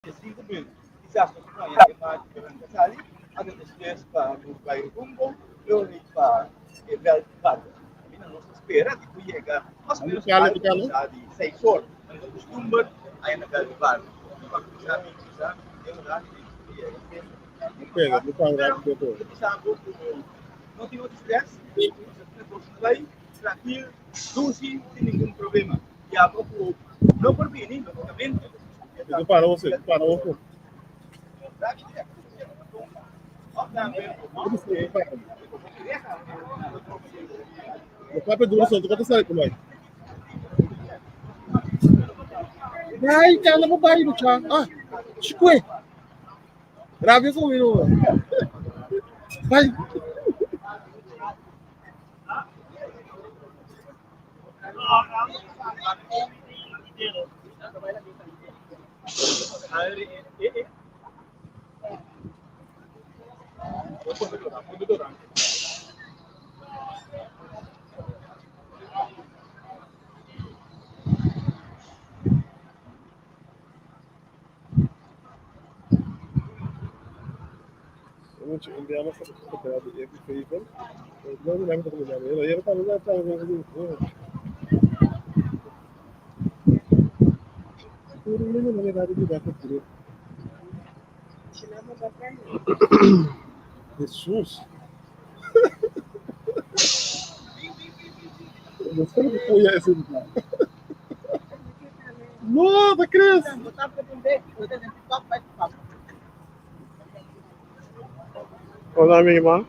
E sinku mil kisas nos por haña e marcha pa nan ta sali, anto despues pa nos bai rumbo lo rei pa e vèlt di bata. Asina nos ta spera di por yega mas o ménos algu kuminsá di seis or, manera ta kustumber aya na vèlt di bata. No pa kuminsá mi kuminsá e horario ei nos por yega tempu. Pero ta bisa bo ku no tin otro strès, nos ta tene kos bai trankil, dushi, sin ningun problema. Ya bo ku no por bini, lógikamente. Ku para você, ku para você. No papia duro so, tu kota sali ku mai. Vai, cala bo bai, mucha. Ah, chikwe. Rabia ku mi no. Vai. Indiana sa di Epi Faithful. No, no, no, no, no, no, Jesus. No sé que polla es un. No, ¿te crees? Hola, mi ma.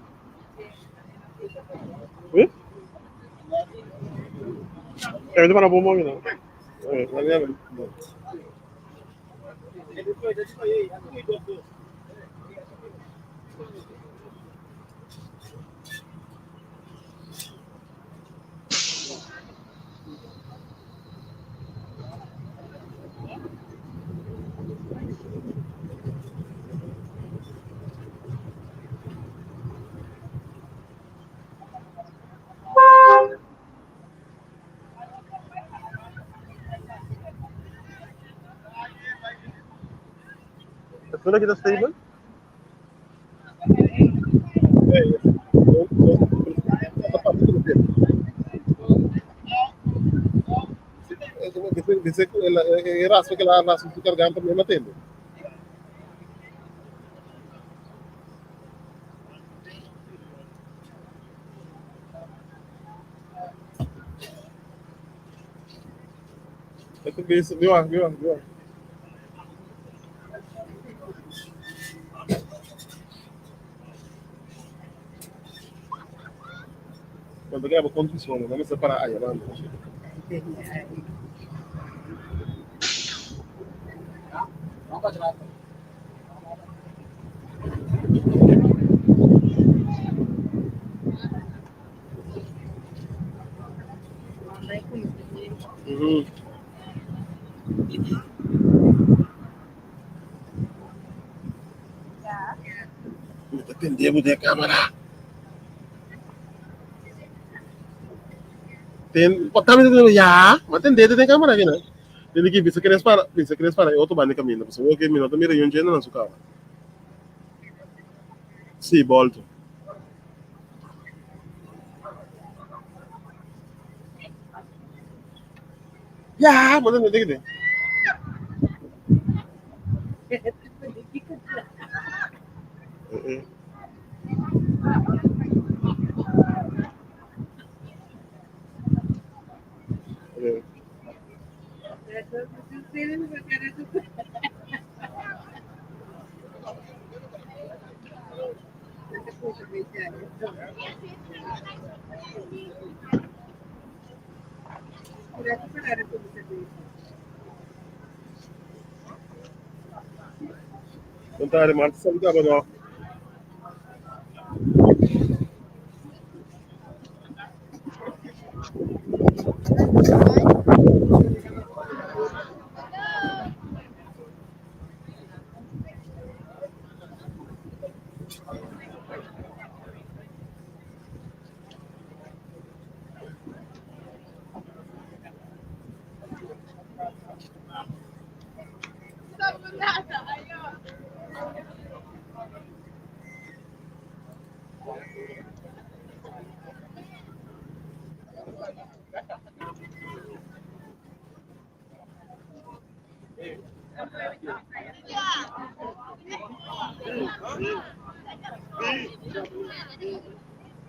¿Eh? Eh, para bom mami, no. Eh, Espera que tá stable. Dice e raspa que la raspa su garganta me matendo. Ito bisa, biwa, biwa, biwa. Quando grava condizione, non mi separa aí, mano. Uhum. Mi ta tende bo den camera. Ten, pa mi ta ya, ma tende den camera aki na. Tende ki bisa queres para, bisa queres para e otro banda caminda, pasobra oke mi no ta mira yun djenda na su cara. Sí, bolto. Ya, ma tende tende. Eh, eh. Eh. Contare, Marta salutava no.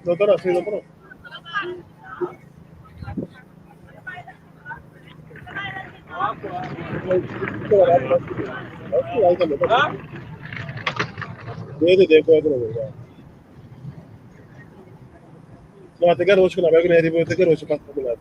No ta así, no ta. No, te garoto na vai ganhar, te garoto pa popular.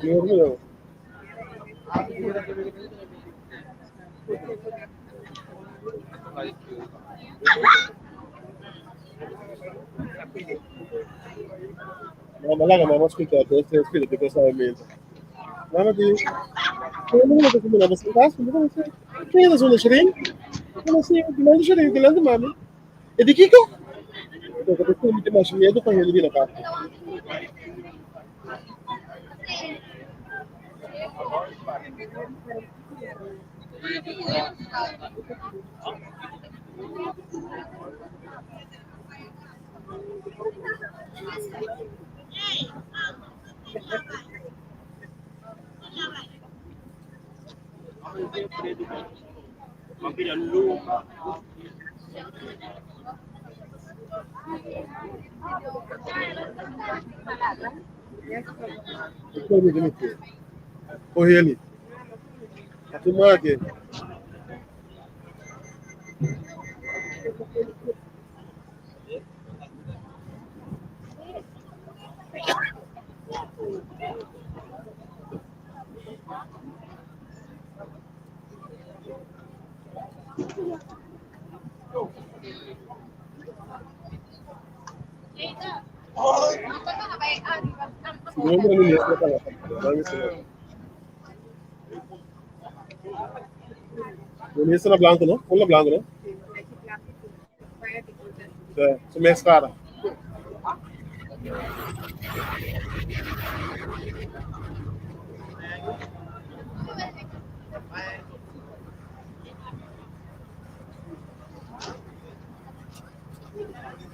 No, no. Mama laga mama escucha, todo este espíritu que sabe mente. Mama di, "Como no te como na você casa, como você? Quem é zona shirin? Como assim? Dilante shirin, dilante mami. E di Kiko? Eu tô com muito mais medo para ele vir na casa. Corre ali. Filmar aqui. Ministro na blanco, no? Pula blanco, no? Sí, su mes cara.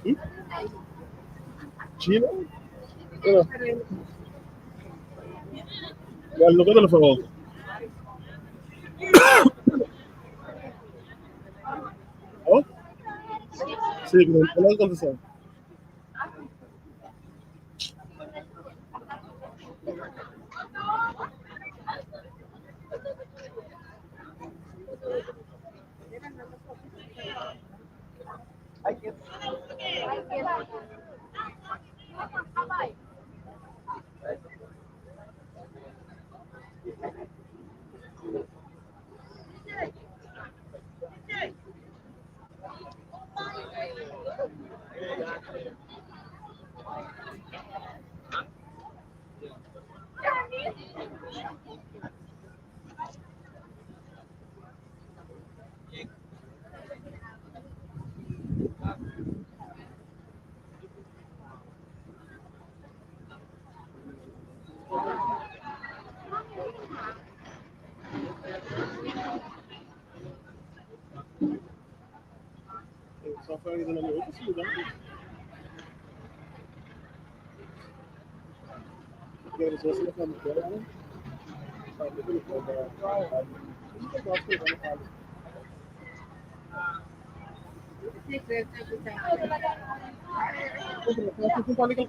Hmm? China? Ano? Bello, cosa lo fa? Oh? Sí, pero no contestar. Só foi na minha outra lugar. Porque as pessoas não falam que era, sabe, que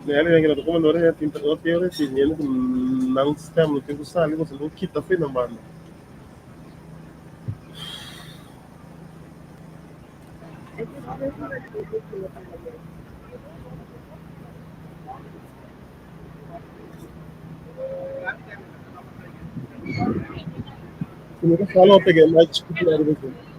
Nel nan ta komandora ya tin ta otro ora si hende ku nan stem no tin ku sali boso lo kita fe nan banda. Si no ta sali bo pega e mic chikitu ariba dje.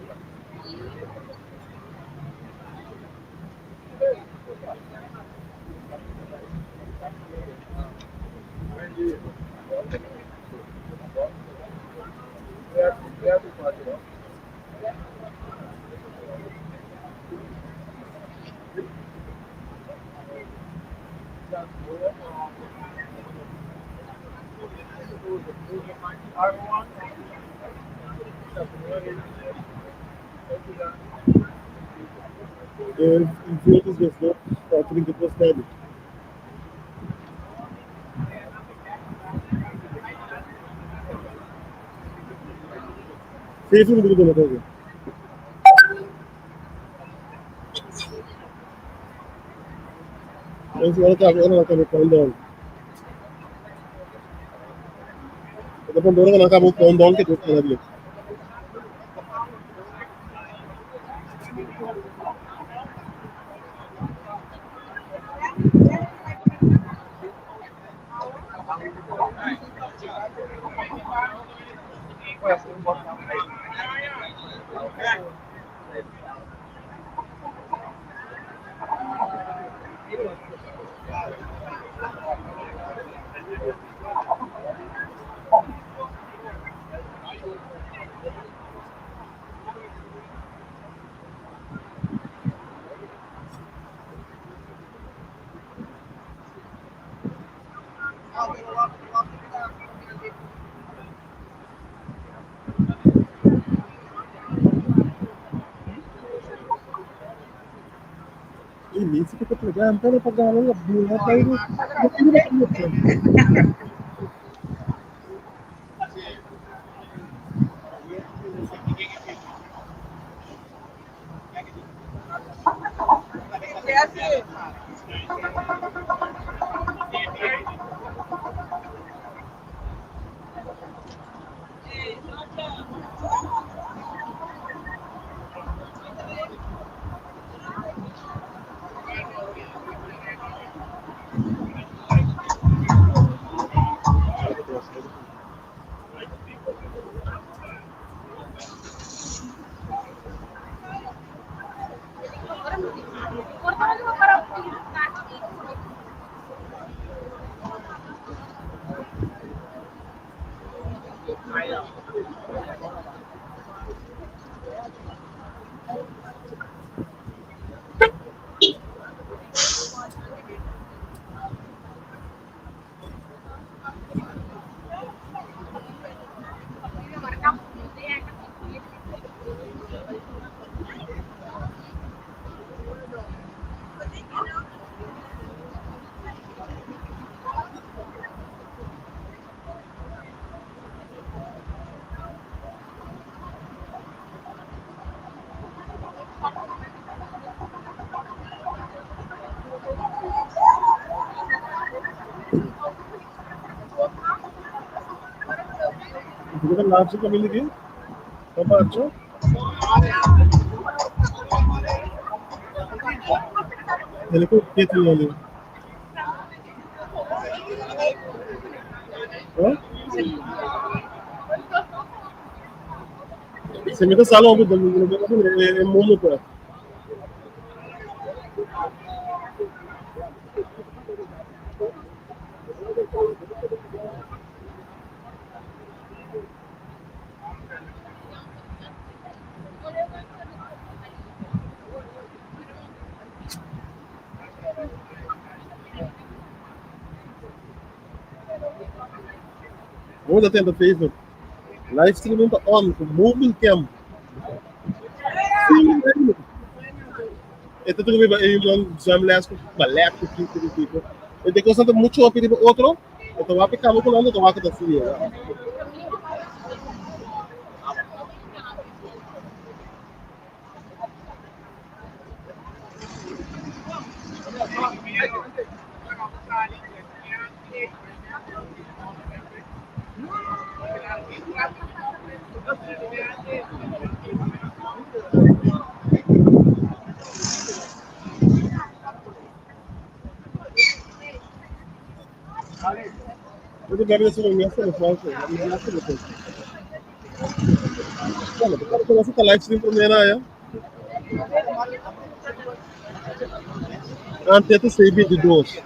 E votos dos pa 33 tèbi. Seis minutos de la. Ora kaba, ora kaba countdown. Ora pandora na kaba countdown ke tu na dia. E nem se kita pegar, então não pagar não, não tá indo. Não tem लाभ से कमी लगी तो Ele com título ali. Se mi sala opo é mundo pa. Bo ta tenta Facebook. Live streaming ta on ku mobile cam. E ta tuku riba e yunan zwemles ku ballet ku kiko ku kiko. E te kosnan ta muchu hopi riba otro. E ta wak e kaba ku nan e ta wak ta sigue. Antes ta sei 22.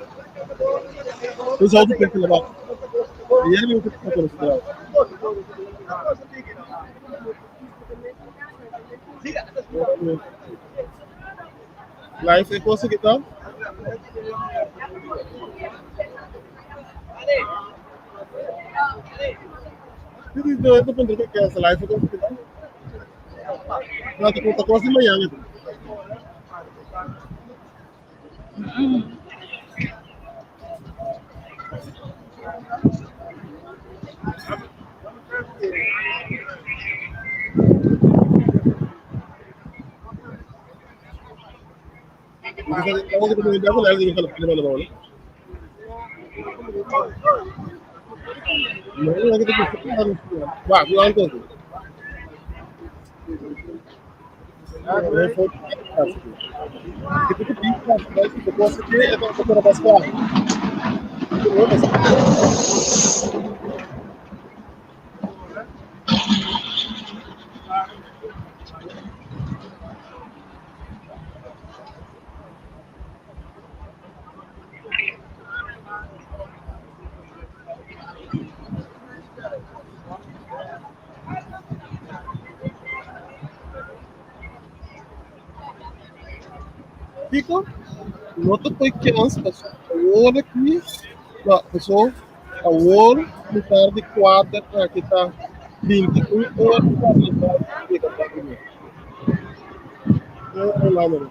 Pues auto tem que levar. E ele mesmo que tá considerado. Live é coisa que tá? Ito punto que essa live é coisa que tá? Não, tá quase manhã, né? Kiko? No ta poi kens paso awor aki no paso awor mitar di kuater aki ta 21 ora i 44 yega pa promé. No Holanda no.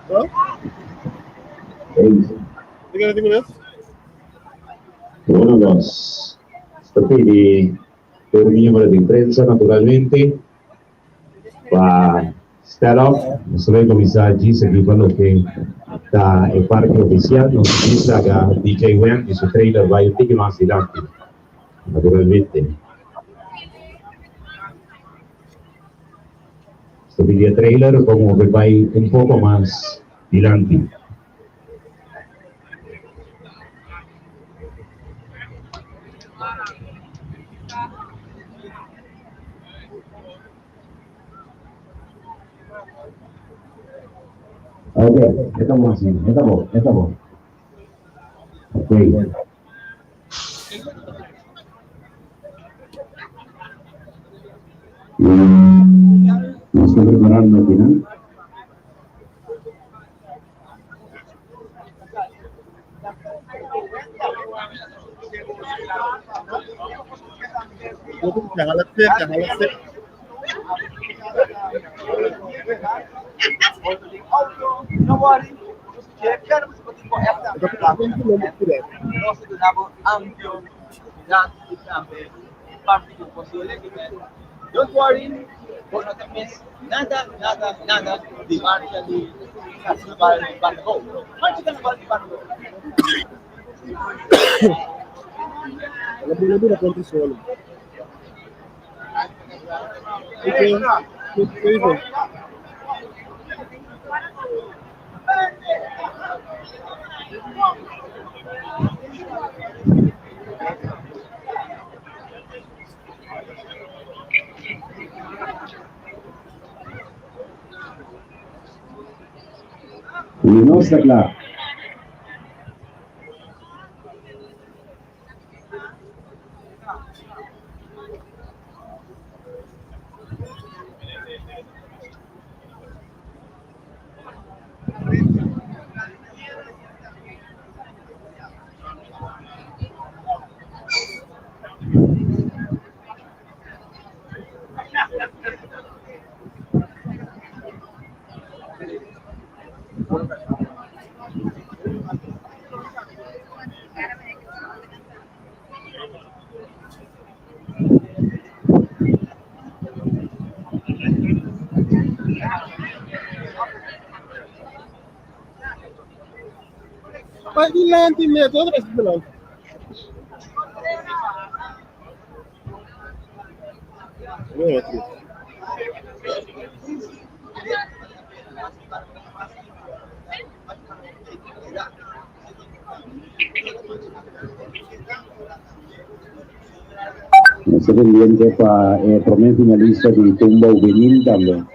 Huh? Hey, Diga, diga mes. Bueno, nos ta pidi tur miembro di prensa naturalmente pa stand up. Nos ta bay cuminsa djis aki pa loke ta e parti oficial. Nos ta djis laga DJ Wendy su trailer bay un tiki mas dilanti naturalmente. Nos ta pidi e trailer pa move bay un poco mas dilanti. Ok, e ta bon asina, e ta bon, e ta bon. Ok. Nos ta preparando aki nan. Don't worry, bo no ta miss nada, nada, nada di marcha di Carnaval di Barco. Marcha Carnaval di Barco. Ela bira bira contra solo. Ok, ok, Y nos ta cla. Bai dilanti net, otra vez dilanti. Nos ta pendiente pa e prome finalista di Tumba Juvenil tambe.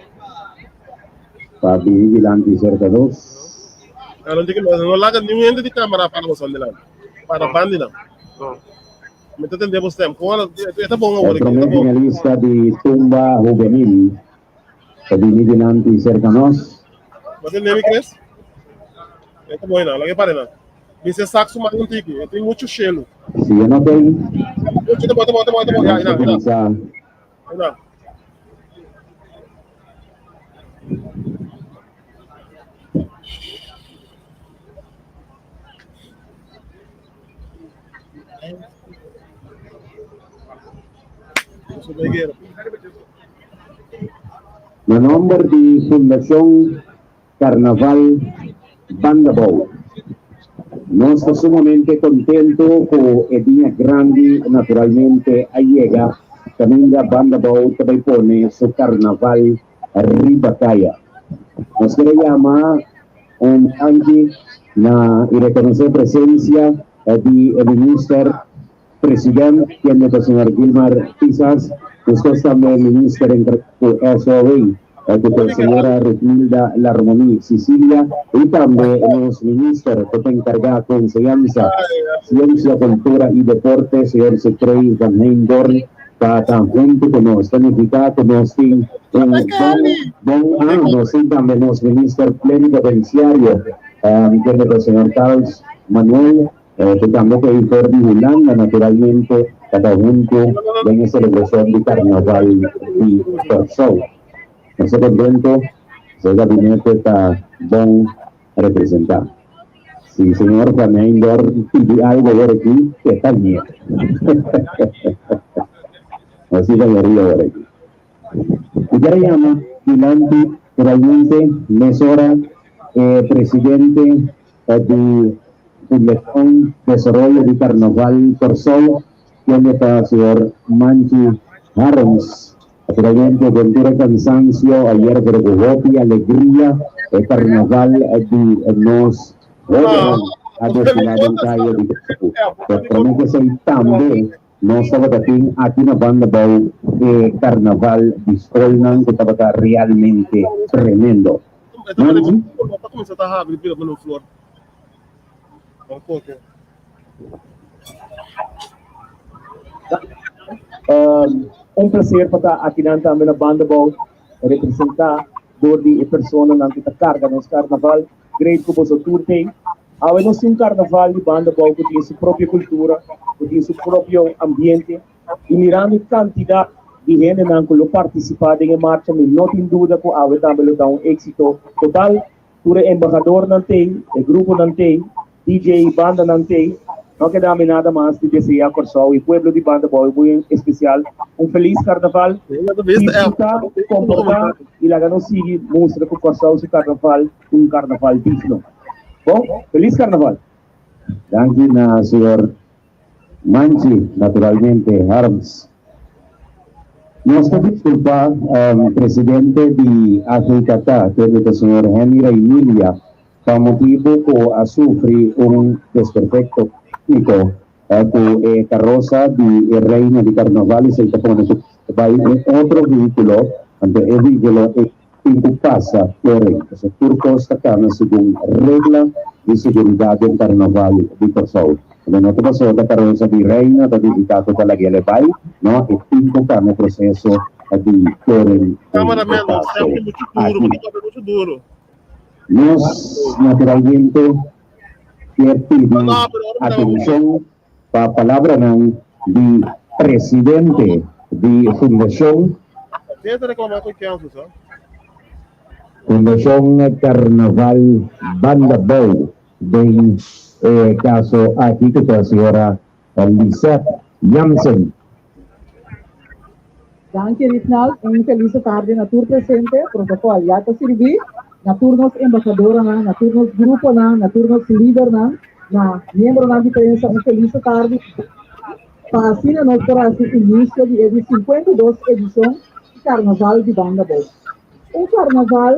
Pa bini dilanti cerca nos. Ah, no, no laga ni hende di cámara para bosan dilanti. Para bandi nan. Mi ta tende bo stem. Kon e ta bon awor E prome finalista di Tumba Juvenil ta bini dilanti serka nos. Bo tende mi, Chris? E ta bon, laga e pare nan. Mi se sak su man un tiki, e tin muchu shelu. Si e no tin, Ta bon, ta bon, ta bon, ta bon. nos ta kuminsá. Ina. Na nomber di Fundacion Carnaval Bandabou, nos ta sumamente contento cu e dia grandi naturalmente a yega caminda Bandabou ta bay pone su carnaval riba caya. Nos quiere yama un danki na y reconoce presencia di e Minister President, kende ta señor Gilmar Pisas, despues tambe Minister encarga cu SOA, cu ta señora Ruthmilda Larmonie Cicilia, y tambe nos Minister cu ta encarga cu Enseñansa, Ciencia, Cultura y Deporte, señor Sithree van Heydoorn, ta ta hunto cu nos. Ta nifica cu nos tin un bon bon ah, nos tin tambe nos Minister Plenipotenciario, kende ta señor Charles Manuel, cu tambe ta ei for di Hulanda naturalmente ta ta hunto den e celebracion di Carnaval di Kòrsou. Nos ta contento, e gabinete ta bon representa. Si señor Van Heijndorn pidi algo awor aki, ke ta ñe. Nos tin mayoria awor aki. Mi kier a yama dilanti realmente mesora e presidente di Fundacion Desaroyo di Carnaval Kòrsou, kende ta señor Manchi Harms. Naturalmente den tur e cansancio ayer pero cu hopi alegria e carnaval di nos hobennan a desfila den caye di Kòrsou. Pero prome cu esey tambe nos tabata tin aki na banda bou e carnaval di scolnan cu tabata realmente tremendo. Manchi? Un placer pa ta akinan tambe na Bandabou, representa dor di e personanan cu ta carga nos carnaval. Great cu boso tur t'ey. Awe nos tin un carnaval di Bandabou cu tin su propio cultura, cu tin su propio ambiente y mirando e cantidad di hendenan cu lo participa den e marcha mi no tin duda cu awe tambe lo ta un exito total. Tur e embahadornan t'ey, e gruponan t'ey, DJ y bandanan t'ey. No keda mi nada mas di desea Kòrsou y pueblo di Bandabou y muy en especial un feliz carnaval. Disfruta, comporta y laga nos sigui mustra cu Kòrsou su carnaval ta un carnaval digno. Bon, feliz carnaval! Danki na señor Manchi, naturalmente Harms. Nos ta disculpa presidente di AGKK, kende ta señor Henny Reinilia, pa motibu ku a sufri un desperfecto tecnico ku e karosa di e reina di carnaval, esei ta pone ku bai un otro vehiculo, anto e vehiculo ei. tin ku pasa keuring. Pasobra tur kos ta kana segun regla di seguridat den Karnaval di Kòrsou. Lo no ta pasobra ta karosa di reina ta nifiká ku ta lag'é le bai, no, e tin ku kana e proseso di keuring den e kaso aki. Nos naturalmente kier pidi atenshon pa palabranan di presidente di Fundashon. Fundashon Karnaval Banda Bou den e kaso aki ku ta señora Lisette Jansen. Danki Ritnald, un felis tardi na tur presente, protocol ya ta sirbi, na tur nos embajadoranan, na tur nos gruponan, na tur nos lidernan, na miembronan di prensa un felis tardi pa asina nos por hasi inicio di e di 52 edicion di Carnaval di Banda Bou. Un carnaval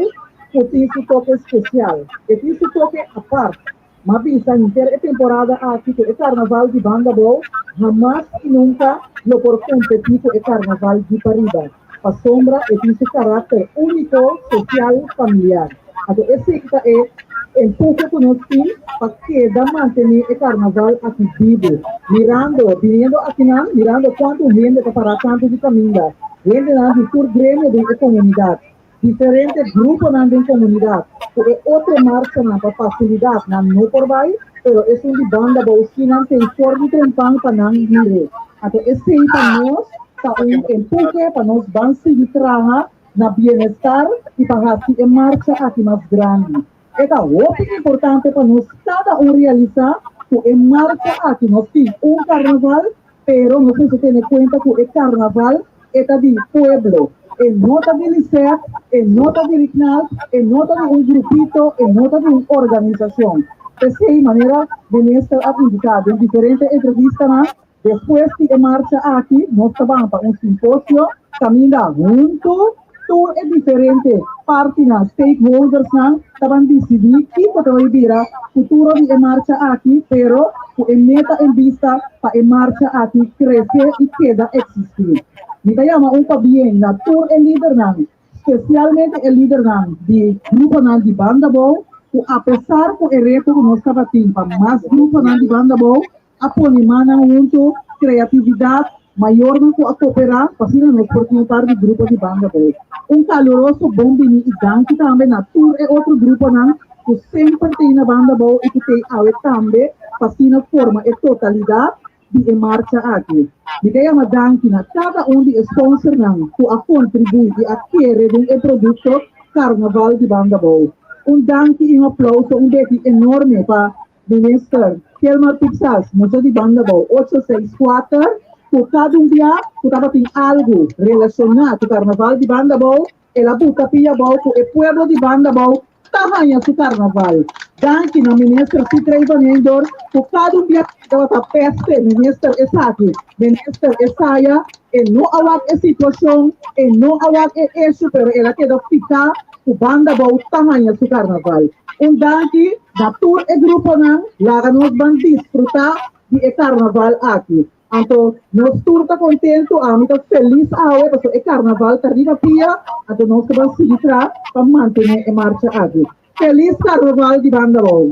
cu tin su toke special, e tin su toke apart. M'a bisa henter e temporada aki cu e carnaval di Banda Bou hamas y nunca lo por competi cu e carnaval di pariba, pasobra e tin su caracter unico, social, familiar. Anto esey ta e empuhe cu nos tin pa keda mantene e carnaval aki bibu. Mirando, biniendo akinan, mirando cuanto hende ta para canto di caminda, hendenan di tur gremio den e comunidad, diferente gruponan den comunidad cu e otro marchanan pa facilidad nan no por bay, pero esun di Banda Bou si nan ten for di trempan pa nan mire. Anto esey pa nos ta un empuhe pa nos ban sigui traha na bienestar y pa haci e marcha aki mas grandi. E ta hopi importante pa nos cada un realisa cu e marcha aki nos tin un carnaval, pero nos mester tene cuenta cu e carnaval e ta di pueblo, e no ta di Lisette, e no ta di Rignald, e no ta di un grupito, e no ta di un organisacion. P'esey, manera Minister a indica den diferente entrevistanan, Despues di e marcha aki nos ta ban pa un simposio kaminda huntu tur e diferente partinan, stakeholdersnan, ta ban disidí kiko ta bai bira futuro di e marcha aki, pero ku e meta en bista pa e marcha aki krese i keda eksistí. Mi ta yama un pabien na tur e lidernan, spesialmente e lidernan di gruponan di Banda Bou, ku apesar ku e reto ku nos tabatin pa mas gruponan di Banda Bou, A pone mannan huntu, kreatividat, mayornan ku a koperá pa asina nos por tin un par di grupo di banda bou. Un kaluroso bon bini i danki tambe na tur e otro gruponan ku semper t'ei na banda bou i ku t'ei awe tambe pa asina forma e totalidat di e marcha aki. Mi ta yama danki na kada un di e sponsornan ku a kontribuí i a kere den e produkto Karnaval di Banda Bou. Un danki i un aplouso, un beki enorme pa Minister Gilmar Pixas, mucha di Banda Bou ocho seis kuater, ku kada un bia ku tabatin algu relashoná ku Karnaval di Banda Bou, el a buta pia bou ku e pueblo di Banda Bou ta haña su karnaval. Danki na Minister Sithree van Heydoorn ku kada un bia ku tabata peste Minister esaki, Minister esaya, e no a wak e situashon, e no a wak e eshu pero el a keda fika ku Banda Bou ta haña su karnaval. Un danki na tur e gruponan, laga nos ban disfruta di e karnaval aki. Anto nos tur ta kontentu, ami ta felis awe pasobra e karnaval ta riba pia, anto nos ta ban sigui tra pa mantene e marcha aki. Felis Karnaval di Banda Bou!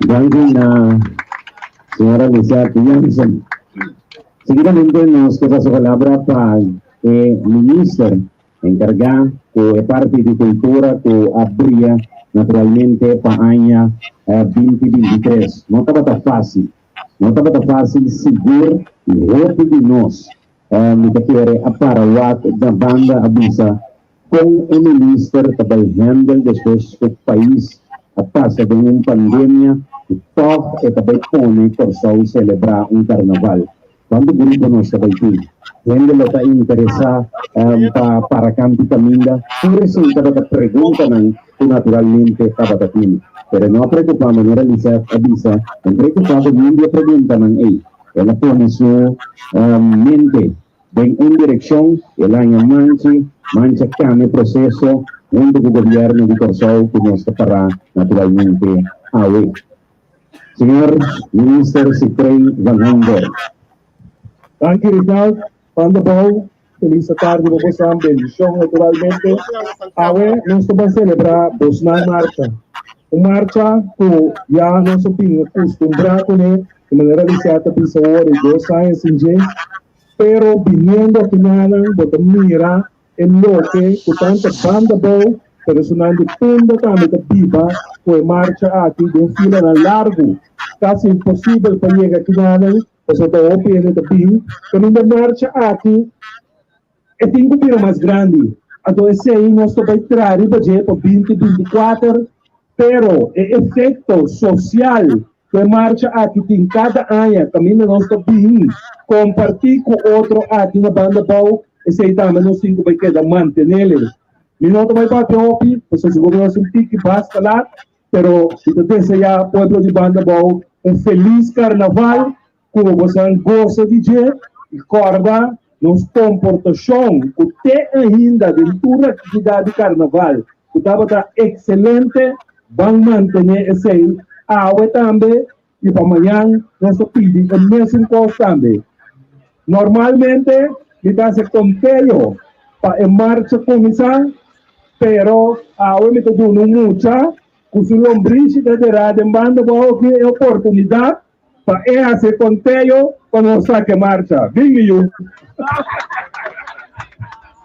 Danki na señora Lisette Jansen. Seguidamente nos ta pasa palabra pa e minister Enkargá ku e parti di kultura ku a bria naturalmente pa aña 2023. No tabata fásil. No tabata fásil sigur i hopi di nos, mi ta kere a para wak na banda a bisa kon e minister ta bai handle despues ku pais a pasa den un pandemia i tòg e ta bai pone Kòrsou selebrá un karnaval. Cuanto grupo nos ta bay tin? Hende lo ta interesa pa para canti caminda? Tur esey tabata preguntanan cu naturalmente tabata tin. Pero no a preocupa, manera Lisette a bisa, no preocupa cu niun di e preguntanan ey. El a pone su mente den un direccion, el a haña manchi, manchi a cambia e proceso hunto cu gobierno di Corsou cu nos ta para naturalmente awe. Señor Minister Sithree van Heydoorn. Danki Ritnald van de Bouw. Felis atardi pa bosan, bendishon naturalmente. Awe nos ta ban selebrá bosnan marcha. Un marcha ku ya nos a bin akustumbrá kuné, di manera Lisette ta bisa awor i dos aña sin dje. Pero biniendo akinanan bo ta mira e loke ku tantu banda bou, pero esunnan di Punda tambe ta biba ku e marcha aki den filanan largu. Kasi imposibel pa yega akinanan. Pasobra ta hopi hende ta bin kaminda marcha aki e tin ku bira mas grandi. Anto esei nos ta bai traha riba dje pa 2024, pero e efekto sosial ku e marcha aki tin kada aña kaminda nos ta bin kompartí ku otro aki na Banda Bou, esei tambe nos tin ku bai keda mantenele. Mi no ta bai papia hopi, pasobra sigur nos un tiki basta lat. Pero mi ta deseá pueblo di Banda Bou un felis karnaval, ku bosan gosa di dje i kòrda nos komportashon ku te ainda den tur aktividat di karnaval ku tabata ekselente, ban mantené esei awe tambe i pa mañan nos ta pidi e mesun kos tambe. Normalmente mi ta hasi konteo pa e marcha kuminsá, pero awe mi ta duna un mucha ku su lombrishi ta derá den banda bo aki e oportunidat pa e hasi e konteo pa nos saka e marcha. Bin mi yu!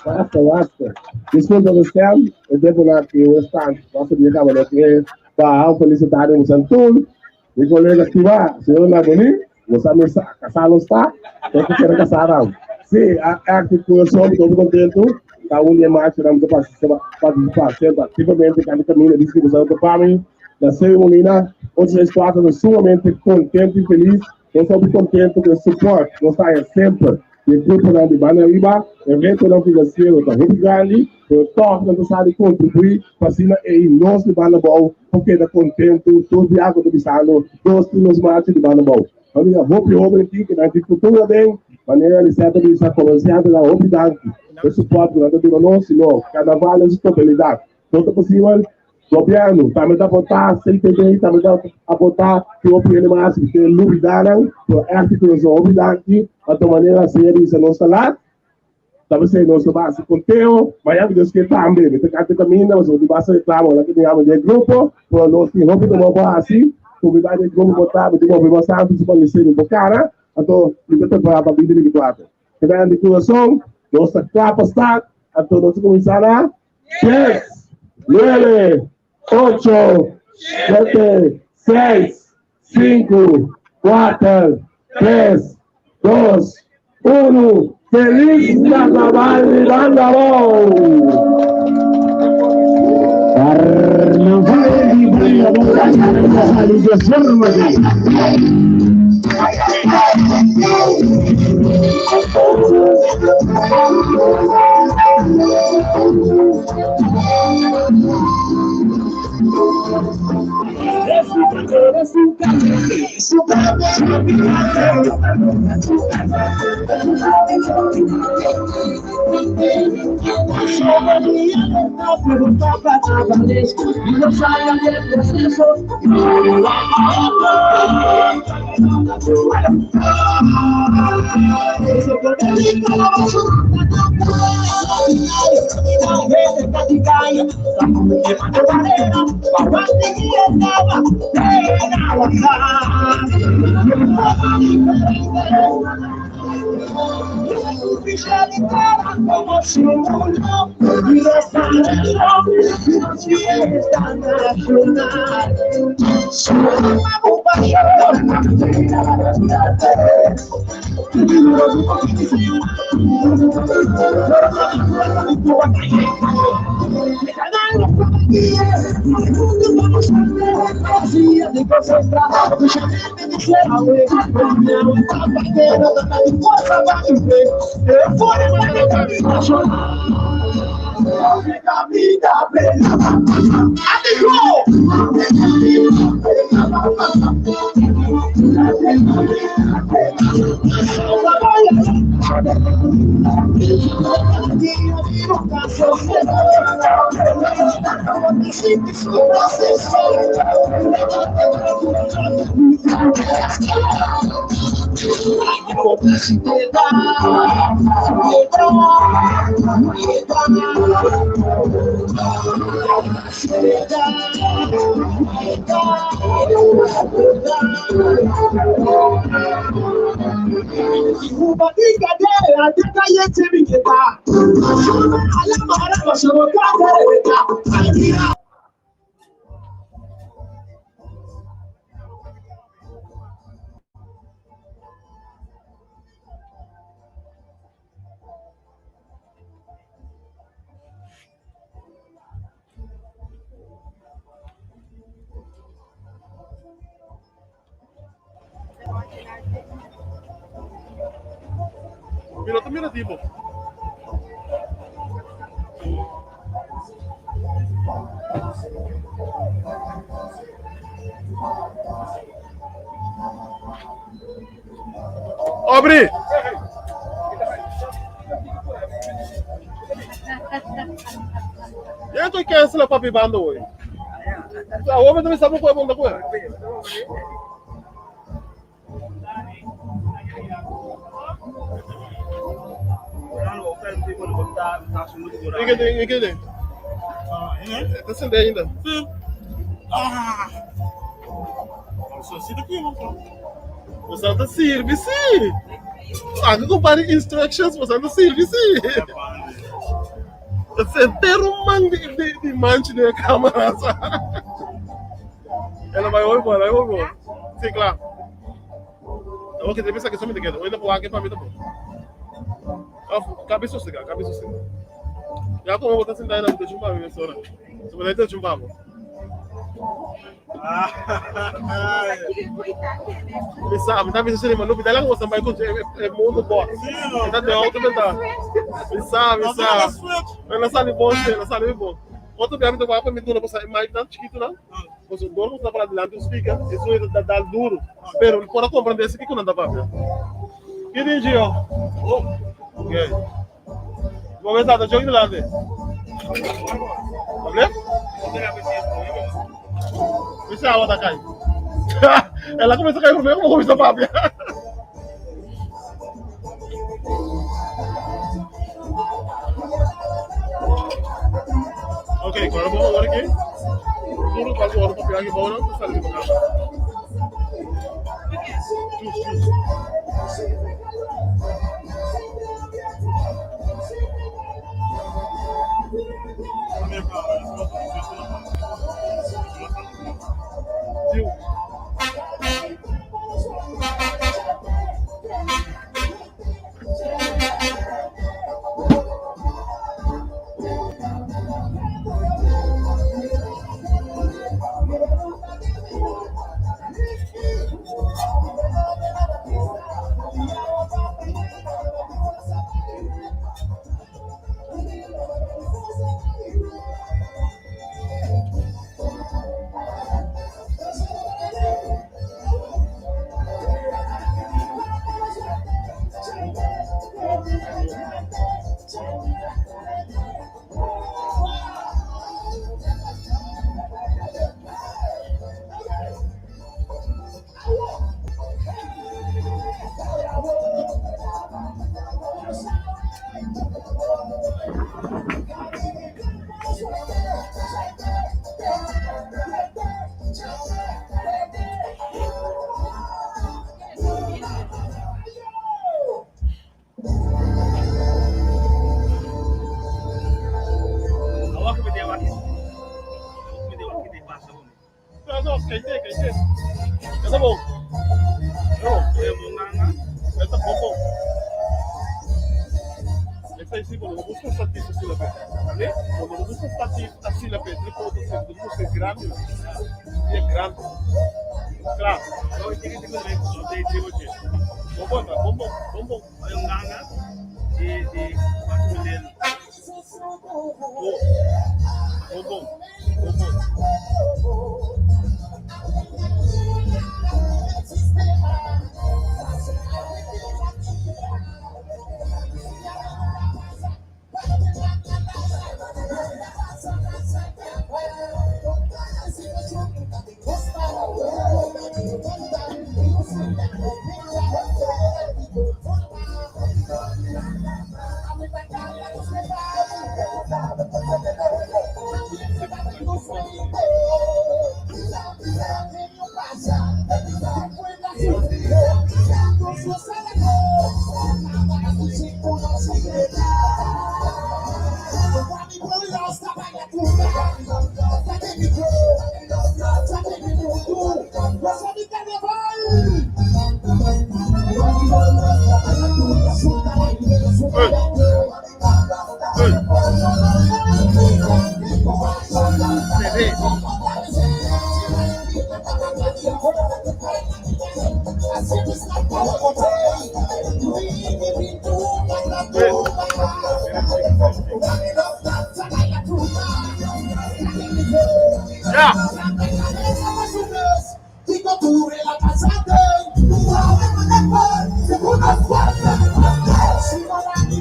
Basta, basta. Disculpa mi stem, e temponan aki un estant, basta dia caba no ke baha un felicita den un tur. Mi colega stima, señor Nagoni, bo sa mi sa, casá nos ta, no ta kere casá nan. Sí, a acti curason, mi ta hopi contento, ta un di e marchanan mi ta participa semper activamente cada caminda, dice cu bo sa no ta pa mi, na ceremonia, 864 ta sumamente contento y feliz. Nos ta hopi contento cu e support nos ta haya semper di e gruponan di banda ariba. E retonan financiero ta hopi grandi, pero tog nan ta sa di contribui pa asina ey nos di banda abou por keda contento tur bia cu ta bisando nos tin nos marcha di banda abou. Nos mira hopi hoben aki cu nan tin futuro aden, manera Lisette a bisa, comerciantenan hopi danki pa e support cu nan ta duna nos, sino carnaval den su totalidad no ta posibel. Gobièrnu tambe ta aportá, CTB tambe ta aportá ki hopi hende mas ku ke lubidánan, pero ègt ku nos no hopi danki pa ta manera asina di bisa nos ta lat, ta p'esei nos ta basa konteo, mañana ku Dios ke tambe mi ta kanta kaminda pasobra di basa reklamo ora ku mi yama den grupo, pero nos tin hopi trabou pa hasi, ku mi bai den grupo por ta mi tin hopi mas santu su pa mi sirbi bo kara, anto mi ta prepará pa 2024. Keda di kurason, nos ta kla pa start, anto nos ta kuminsá na. 10, 9, 8, 7, 6, 5, 4, 3, 2, 1. Feliz Carnaval di Banda Bou! Carnaval di Banda Bou ta sali di forma di. Mi no ta mira tipo. Abri! Ya estoy cancel papi bando hoy. Awor mi ta bisa bo ku e bon ta ku e. Ike den, ike den. Ta sende ainda. Ah. Boso ta sirbi si. Anke ku pari instructions, boso ta sirbi si. Ta sentero man di di di manchi den e camera sa. Ela vai hoy boa, hoy boa. Sí, claro. Awor ke debe sa ke somente keda. Hoy na por wak pa mi ta bon. Of kabe sosega, kabe sosega. Ya como bo ta sentá na bo chumpa mi mesora. So bo ta chumpa bo. Mi sa, mi ta bisa sini manu bidala ko sampai ko e mundo box. Ta de auto benta. Mi sa, mi sa. Ela sali bom, ela sali bom. Otro bia mi ta wak pa mi duna bo sa e mic nan chikitu nan. Pasobra dor ku ta pará dilanti un speaker, esun e ta dal duru. Pero mi por a komprendé si kiko nan ta papia. Ki di Gio? Oh, ok. Bo mester ta jogi dilanti. Hable? Mi sa awa ta kai. El a kuminsá kai promé ku bo kuminsá papia. Ok, agora vamos agora aqui. Tudo quase agora para pegar aqui bom, não tá saindo para cá. Tchus, tchus. Tio.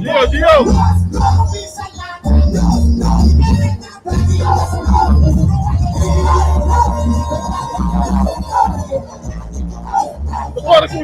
Gio, Gio. Ora ku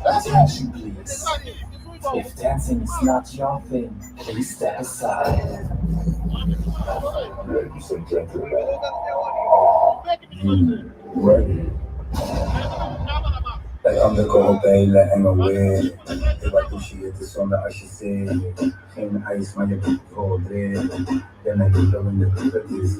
Attention, please. If dancing is not your thing, please step aside. Ladies and gentlemen, are you ready? Undercover pijlen en alweer. Ik wat toucheert zonder als je zee. Geen ijs, maar je bent vol drip. Ben ik in de het is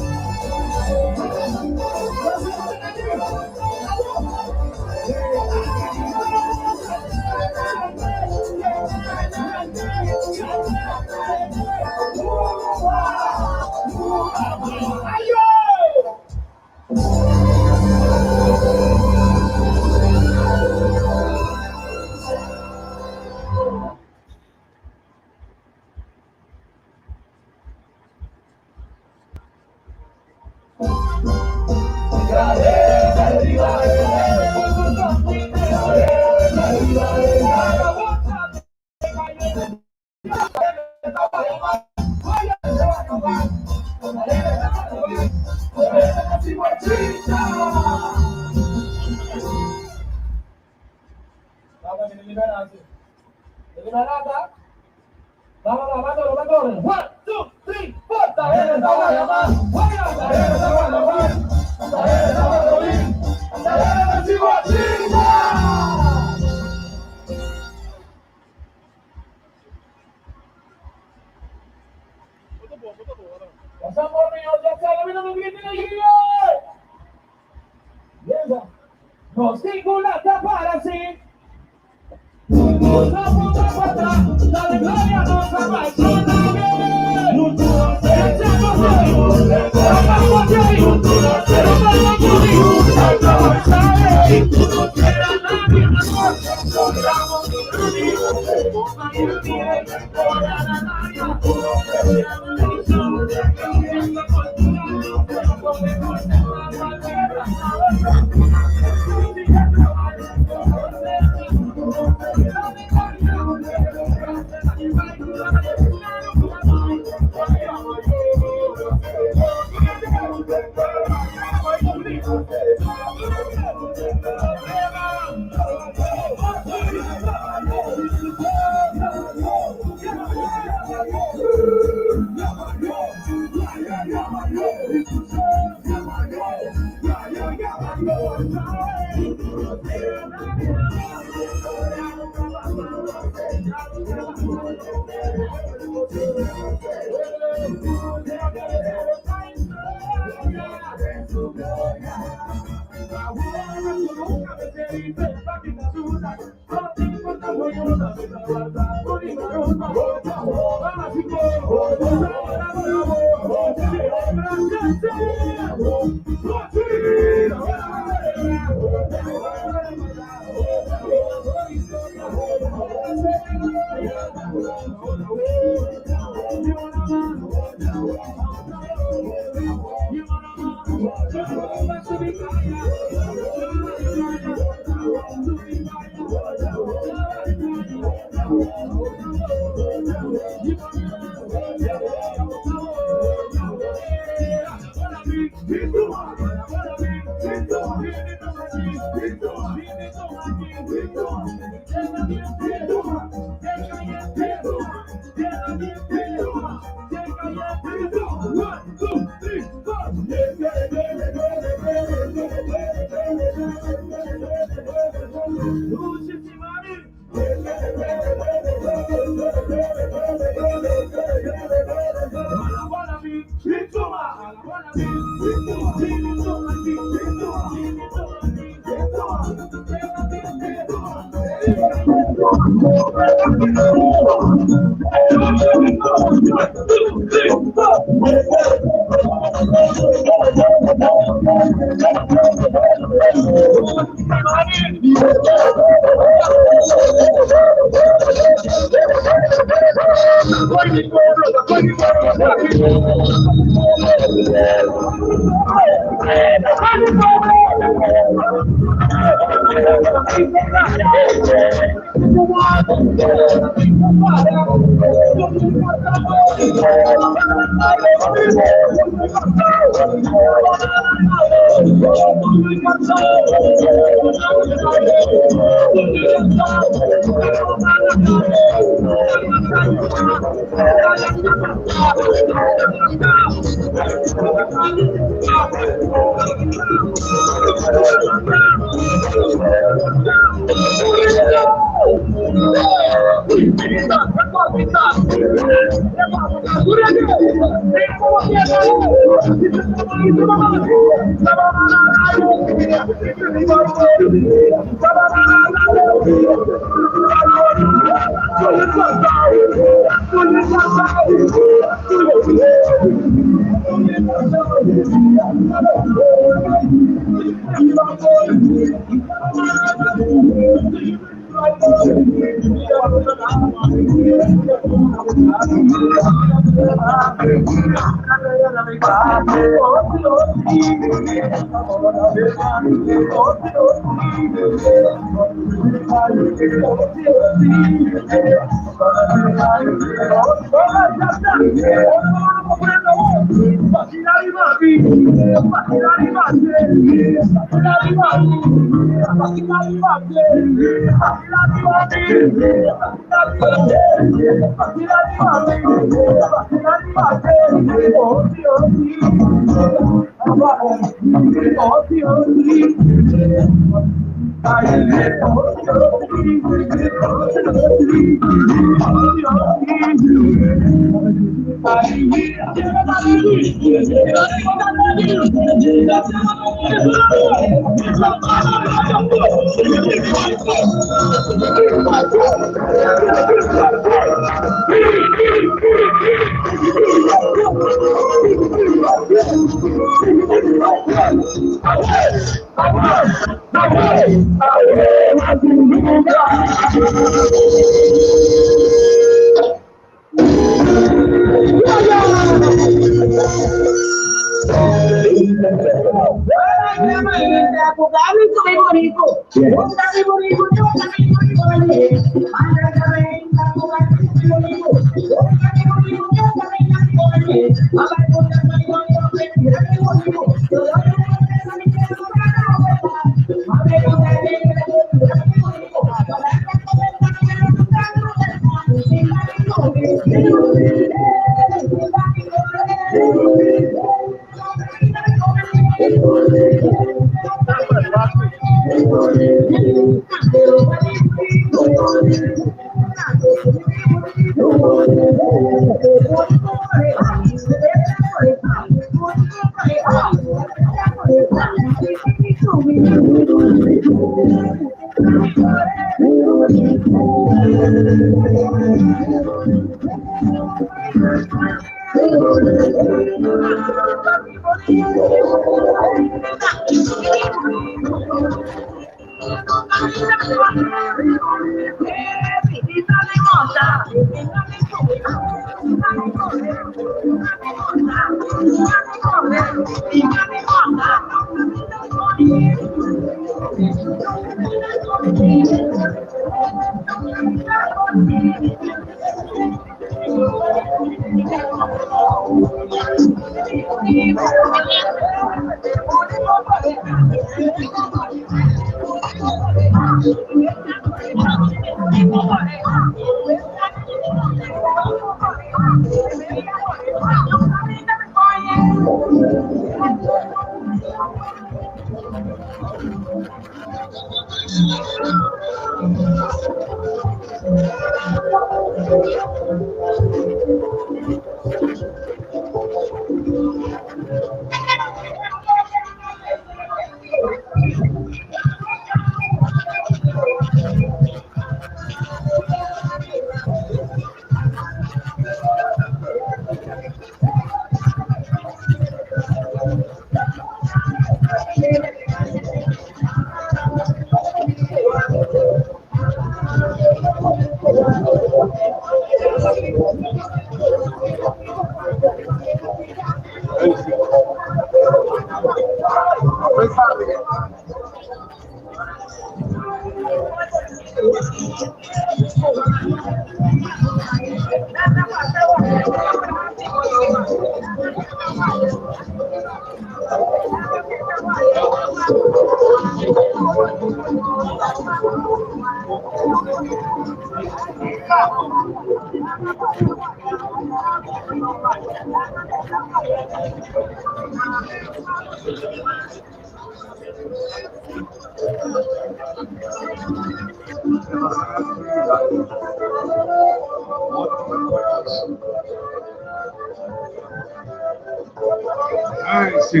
Ay, sí,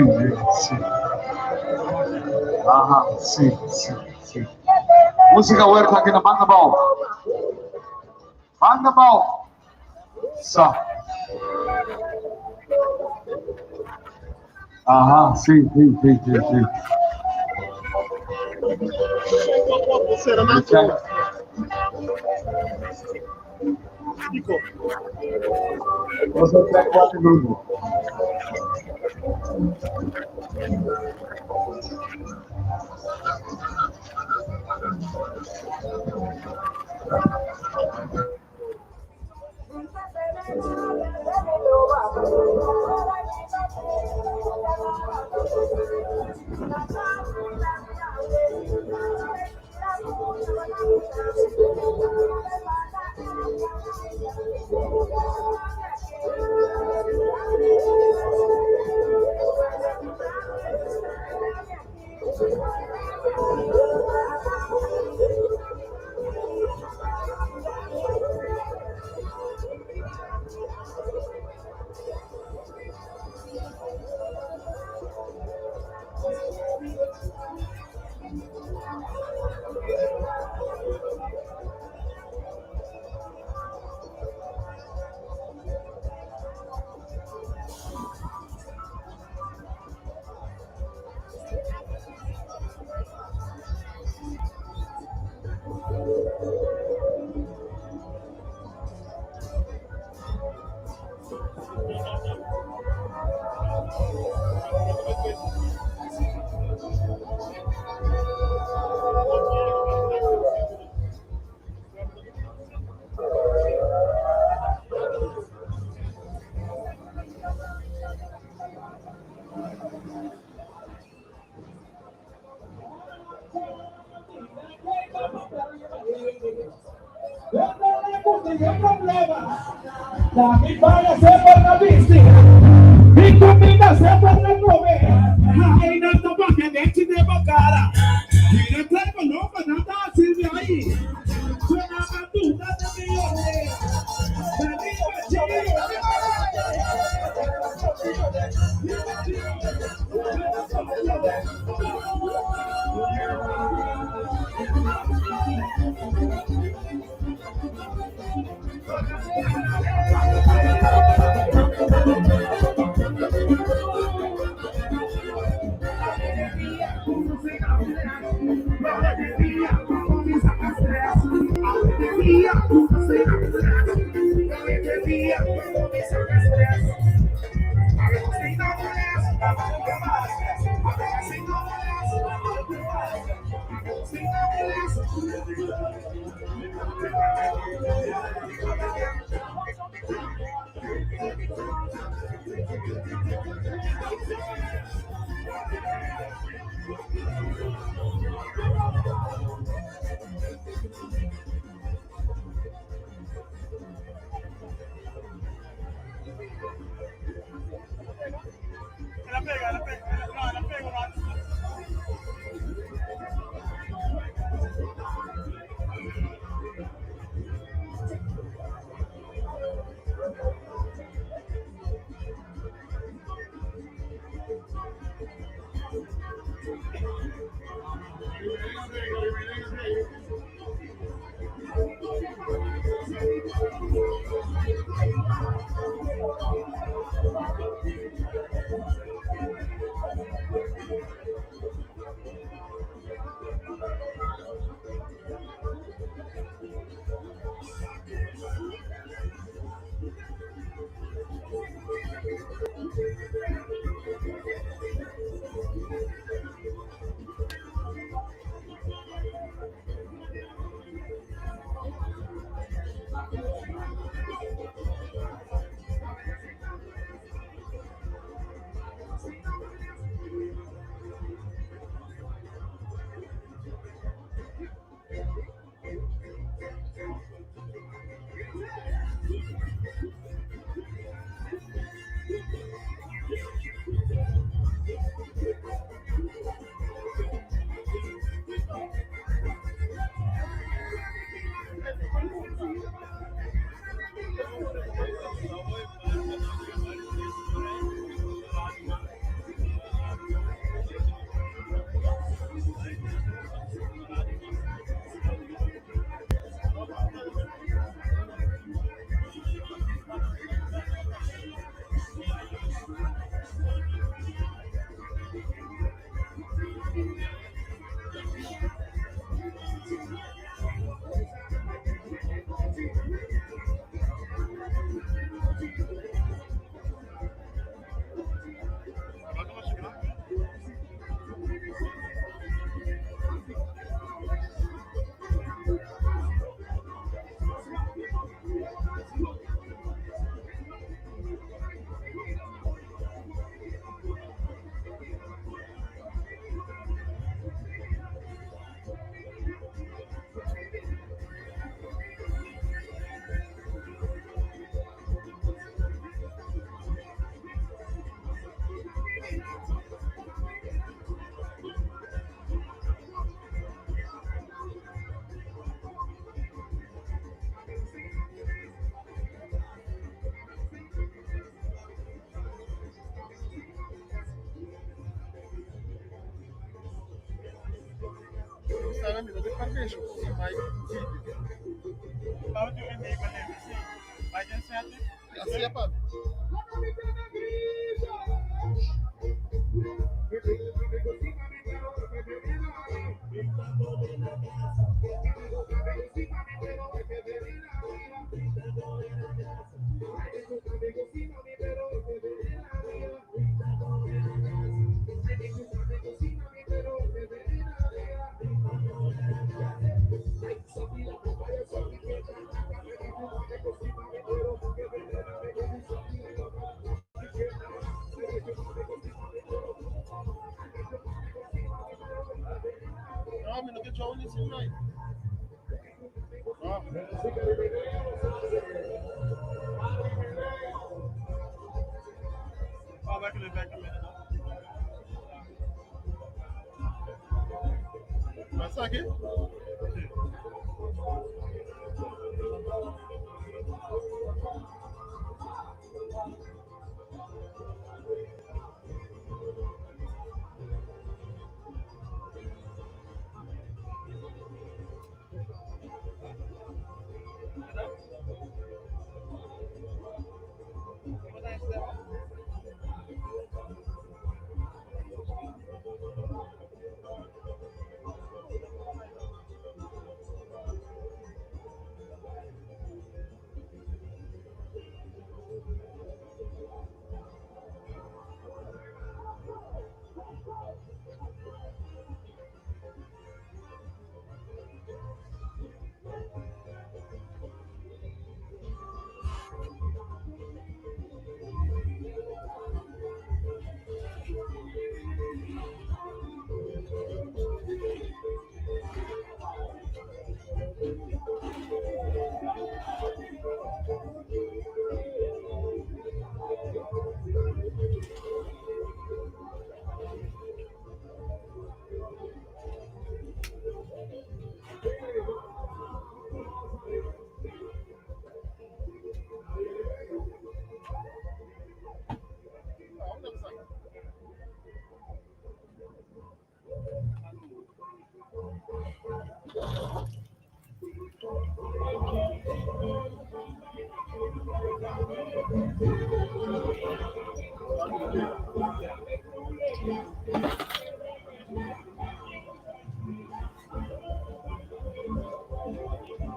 sí. Aha, sí, sí, sí. Músika Huerta aki na Banda Bou. Banda Bou. Sa. Aha, sí, sí, sí, sí, sí. Nos a trek cuatro grupo.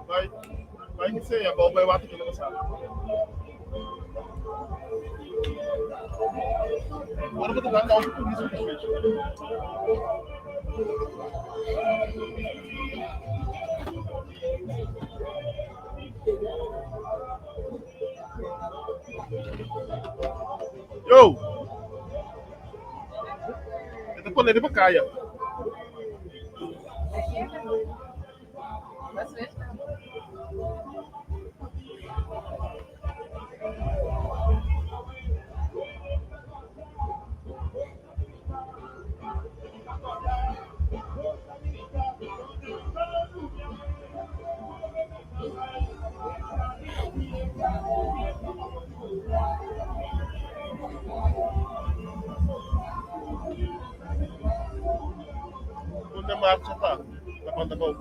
Bai, bai que sea, bou bai wak kiko ta pasa. Ora bo ta gana auto turismo ta fecha. Yo! E ta pone riba kaya. Unda marcha ta? Na Banda Bou.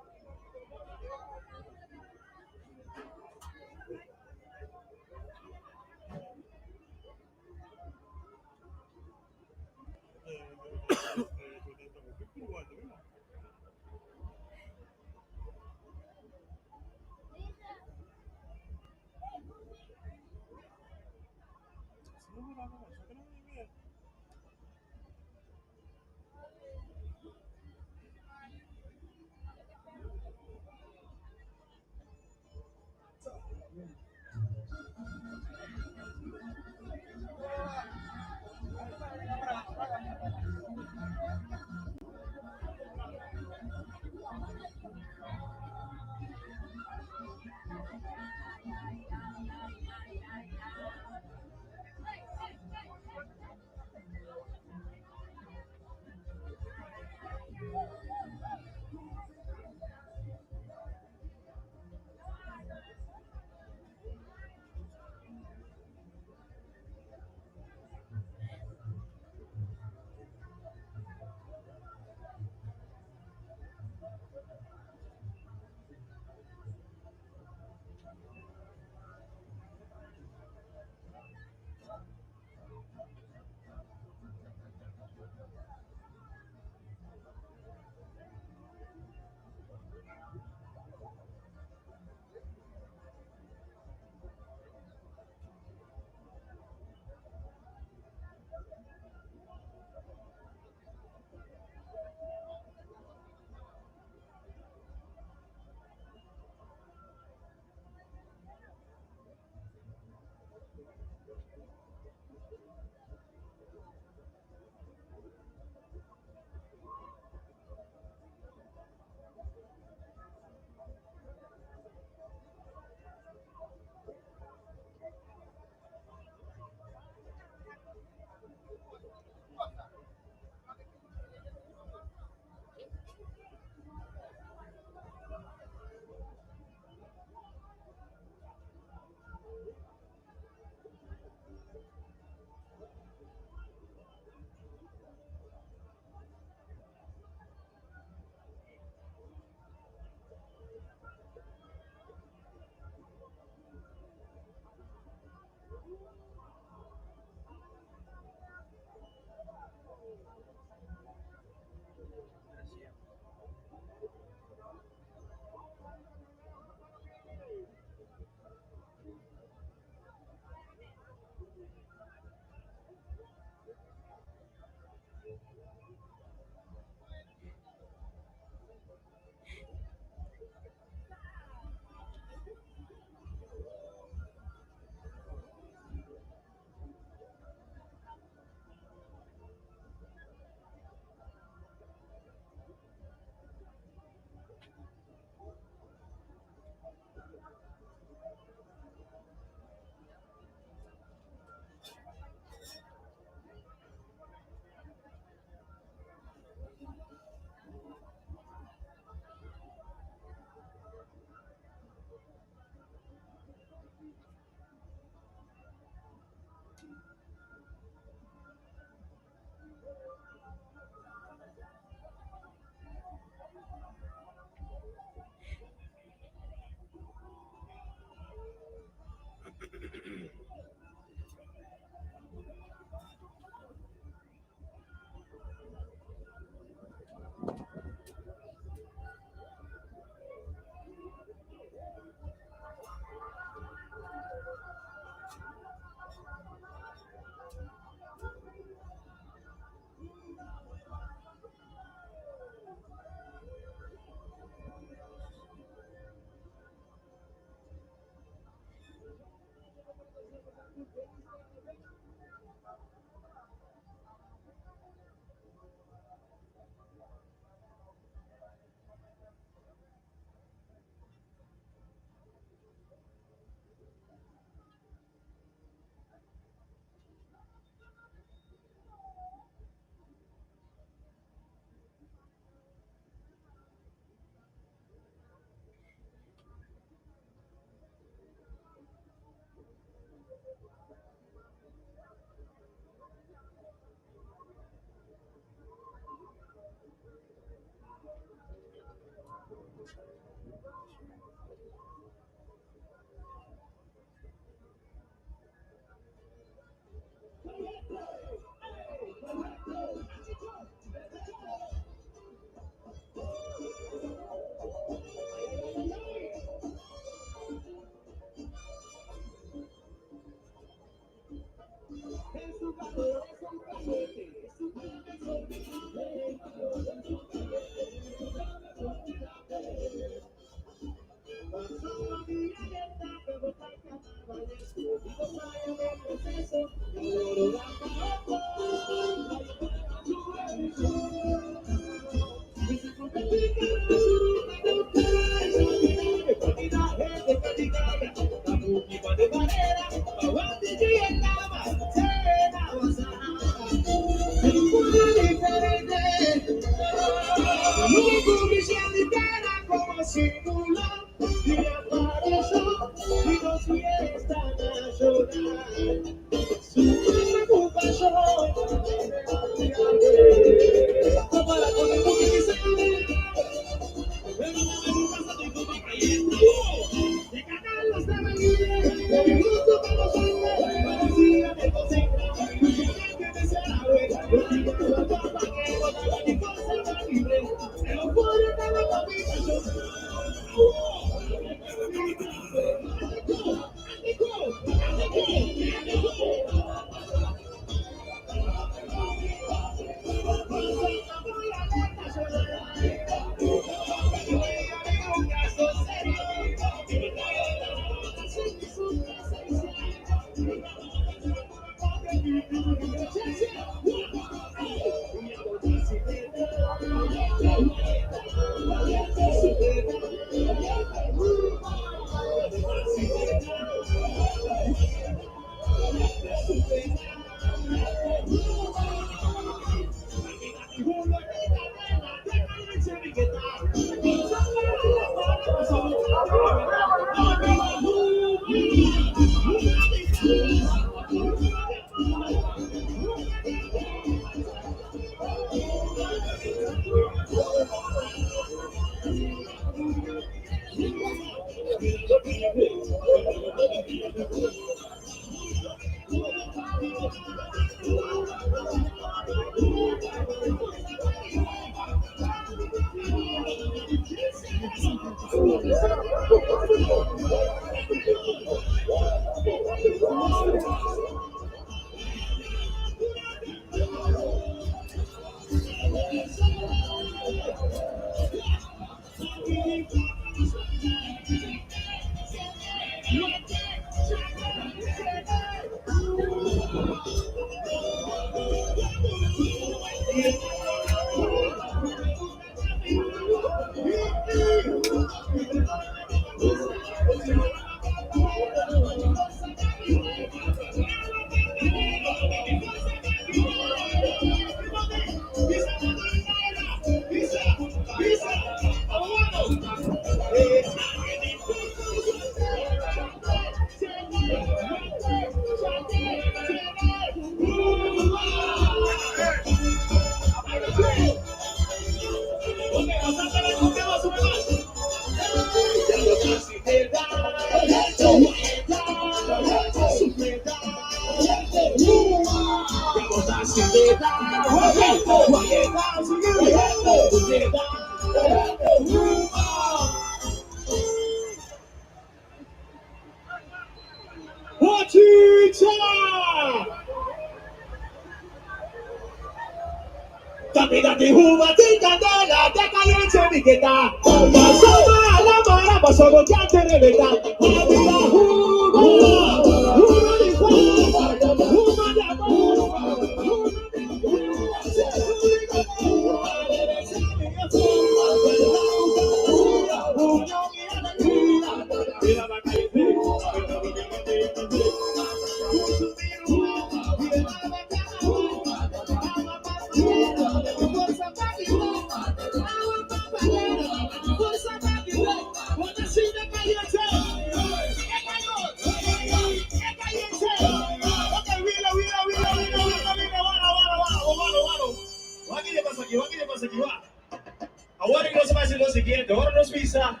bisa,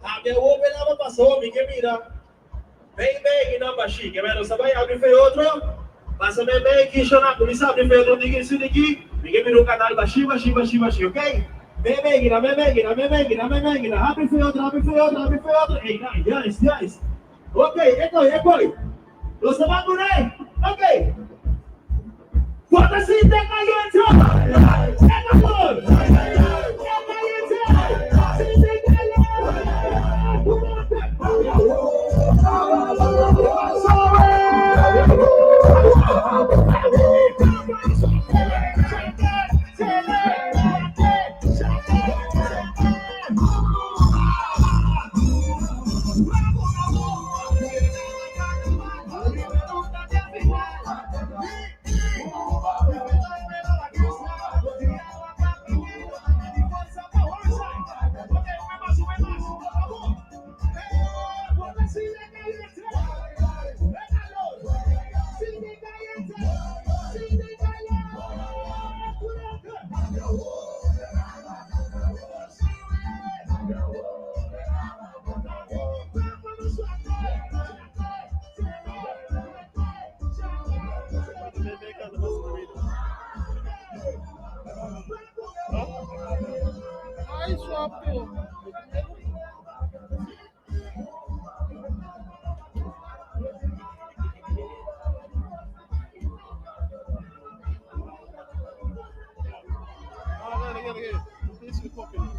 Habri awor e lama pasó, mi ke mira. Mei mei nan bashí, ke mei nos ta bai habri fe otro, pasa mei mei ki shona kuminsá habri fe otro diki si diki, mi ke mira un kanal bashí bashí bashí bashí, ok? Mei mei gina mei mei gina mei mei gina mei mei gina, habri fe otro habri fe otro habri fe otro, ey nan, juist juist, ok, e koi e koi, nos ta ban kuné, ok. Bo ta sinti e kayente? E kalor! E kayente! Sinti e kalor! Ay, suape. Ah, gana, gana, gana. This is popular.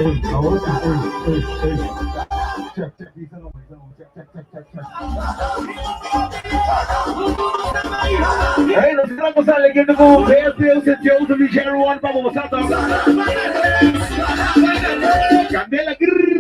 Hey, nos estamos saliendo con BSL St. Joseph y Jerry One para Bogotá. Candela. Grrr.